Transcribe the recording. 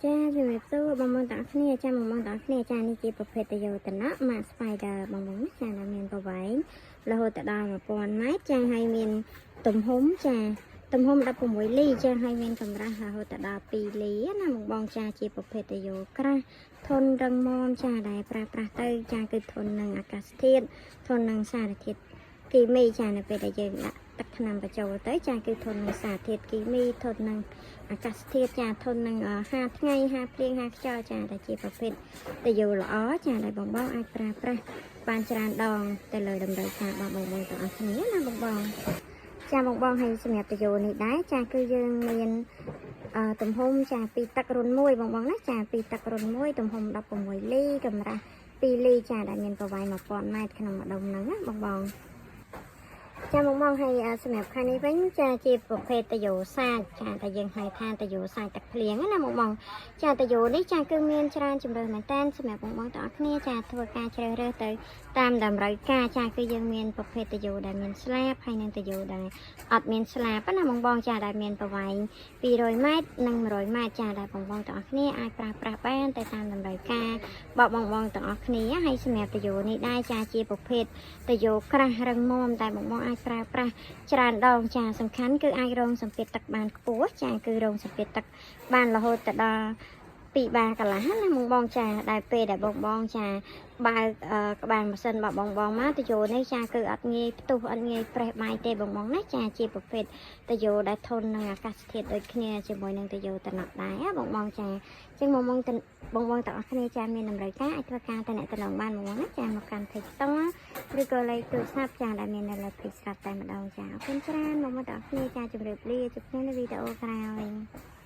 ចាជំរាបសួរបងប្អូនទាំងអស់គ្នាចាបងប្អូនទាំងអស់គ្នាចានេះជាប្រភេទទុយោតំណក់ម៉ាក Spider បងប្អូនណាចាដែលមានប្រវែងរហូតដល់1000ម៉ែត្រចាហើយមានទំហំចាទំហំ16លីចាហើយមានកម្រាស់រហូតដល់2លីណាបងបងចាជាប្រភេទទុយោក្រាស់ធន់រឹងមាំចាដែលប្រើប្រាស់ទៅចាគឺធន់នឹងអាកាសធាតុធន់នឹងសារធាតុគីមីចានៅពេលដែលយើងដាក់ទឹកថ្នាំបញ្ចូលទៅចាគឺធន់នឹងសារធាតុគីមីធន់នឹង អាកាសធាតុចាធន់នឹង5ថ្ងៃ5ភ្លៀង5ខ្យល់ចាដែលជាប្រភេទទុយោល្អចាដែលបងបងអាចប្រើប្រាស់បានច្រើនដងទៅលើតម្រូវការរបស់បងបងទាំងអស់គ្នាណាបងបងចាបងបងហើយសម្រាប់ទុយោនេះដែរចាគឺយើងមានអឺទំហំចាពីទឹករុនមួយបងបងណាចាពីទឹករុនមួយទំហំ16លីកម្រាស់2លីចាដែលមានប្រវែង1000ម៉ែត្រក្នុងម្ដុំហ្នឹងណាបងបង ចាមកមកហើយសម្រាប់ខាងនេះវិញចាជាប្រភេទទុយោសាច់ចាតែយើងហៅថាទុយោសាច់ទឹកភ្លៀងណាមកមកចាទុយោនេះចាគឺមានច្រើនជម្រើសមែនតើសម្រាប់បងបងទាំងអស់គ្នាចាធ្វើការជ្រើសរើសទៅតាមតម្រូវការចាគឺយើងមានប្រភេទទុយោដែលមានស្លាបហើយនិងទុយោដែលអត់មានស្លាបណាបងបងចាដែលមានប្រវែង200ម៉ែត្រនិង100ម៉ែត្រចាដែលបងបងទាំងអស់គ្នាអាចប្រើប្រាស់បានទៅតាមតម្រូវការរបស់បងបងទាំងអស់គ្នាហើយសម្រាប់ទុយោនេះដែរចាជាប្រភេទ ទុយោក្រាស់រឹងមាំតែបងបងអាចប្រើប្រាស់ច្រើនដងចាសំខាន់គឺអាចរងសម្ពាធទឹកបានខ្ពស់ចាគឺរងសម្ពាធទឹកបានរហូតទៅដល់2បាកន្លះណាបងបងចាដែលពេលដែលបងបងចាបើកក្បាលម៉ាស៊ីនរបស់បងបងមកទុយោនេះចាគឺអត់ងាយផ្ទុះអត់ងាយប្រេះបាយទេបងបងណាចាជាប្រភេទទុយោដែលធន់នឹងអាកាសធាតុដូចគ្នាជាមួយនឹងទុយោតំណក់ដែរបងបងចាអញ្ចឹងបងបងបងបងទាំងអស់គ្នាចាមានតម្រូវការអាចធ្វើការតំណតំណងបានបងបងណាចាមកកាន់ page ផ្ទាល់ ឬក៏លេខទូរស័ព្ទចាដែលមាននៅលើ page ស្រាប់តែម្ដងចាអរគុណច្រើនបងប្អូនទាំងអស់គ្នាចាជម្រាបលាជួបគ្នានៅវីដេអូក្រោយ។